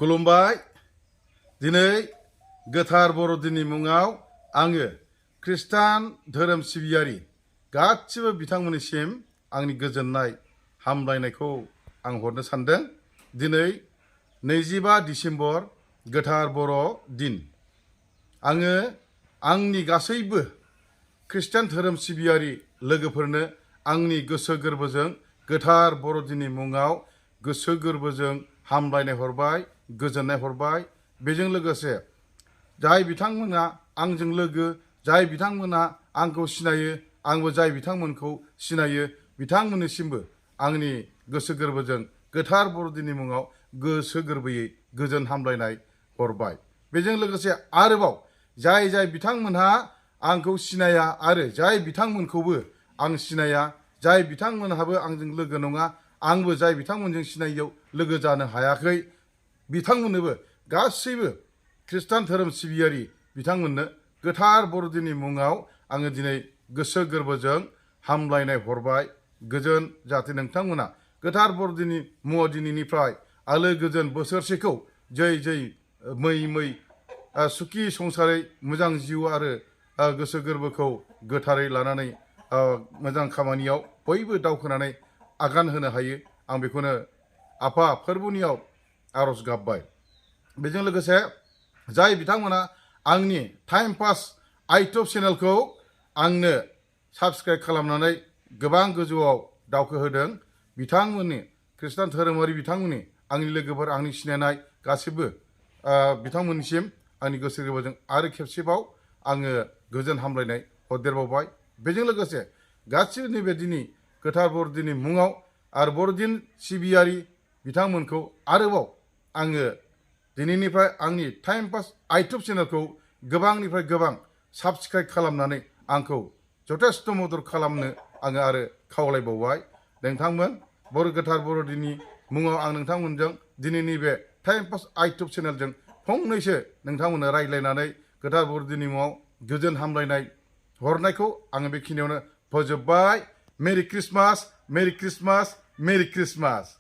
खुलुमबाय दिनै गोथार बर'दिननि मुङाव आङो खृष्टान धोरोम सिबियारि गासिबो बिथांमोननिसिम आंनि गोजोननाय हामलायनायखौ आं हरनो सानदों। दिनै 25 डिसेम्बर गोथार बर'दिन। आङो आंनि गासैबो खृष्टान धोरोम सिबियारि लोगोफोरनो आंनि गोसो गोरबोजों गोथार बर'दिननि मुङाव गोसो गोरबोजों हामलायनाय हरबाय, गोजोननाय हरबाय। बेजों लोगोसे जाय बिथांमोना आंजों लोगो, जाय बिथांमोना आंखौ सिनायो, आंबो जाय बिथांमोनखौ सिनायो, बिथांमोननिसिमबो आंनि गोसो गोरबोजों गोथार बर'दिननि मुङाव गोसो गोरबोयै गोजोन हामलायनाय हरबाय। बेजों लोगोसे आरोबाव जाय बिथांमोनहा आंखौ सिनाया आरो जाय बिथांमोनखौबो आं सिनाया, जाय बिथांमोनहाबो आंजों लोगो नङा, आंबो जाय बिथांमोनजों सिनायियाव लोगो जानो हायाखै, बिथांमोननोबो गासैबो खृष्टान धोरोम सिबियारि बिथांमोननो गोथार बर'दिननि मुङाव आङो दिनै गोसो गोरबोजों हामलायनाय हरबाय। गोजोन जाहाथे नोंथांमोना गोथार बर'दिननि मुङाव दिनैनिफ्राय आलो गोजोन बोसोरसेखौ जै मै सुखि संसारै मोजां जिउ आरो गोसो गोरबोखौ गोथारै लानानै मोजां खामानियाव बयबो दावखोनानै आगान होनो हायो। आं बेखौनो आफा फोरबुनियाव आर'ज गाबबाय। बेजों लोगोसे जाय बिथांमोना आंनि टाइम पास आइटुब चेनेलखौ आंनो साबस्क्राइब खालामनानै गोबां गोजौआव दावखोहोदों, बिथांमोननि खृष्टान धोरोमारि बिथांमोननि आंनि लोगोफोर, आंनि सिनायनाय गासिबो बिथांमोननिसिम आंनि गोसो गोरबोजों आरो खेबसेबाव आङो गोजोन हामलायनाय हरदेरबावबाय। बेजों लोगोसे गासिबो नैबे दिनै गोथार बर'दिननि मुङाव आरो बर'दिन सिबियारि बिथांमोनखौ आरोबाव आङो दिनैनिफ्राय आंनि टाइम पास आइटुब चेनेलखौ गोबांनिफ्राय गोबां साबस्क्राइब खालामनानै आंखौ जथेस्थ' मदद खालामनो आङो आरो खावलायबावबाय। नोंथांमोन गोथार बर'दिननि मुङाव आं नोंथांमोनजों दिनैनि बे टाइम पास आइटुब चेनेलजों फंनैसो नोंथांमोननो रायज्लायनानै गोथार बर'दिननि मुङाव गोजोन हामलायनाय हरनायखौ आङो बेखिनियावनो फोजोबबाय। मेरि क्रिसमास, मेरि क्रिसमास, मेरि क्रिसमास।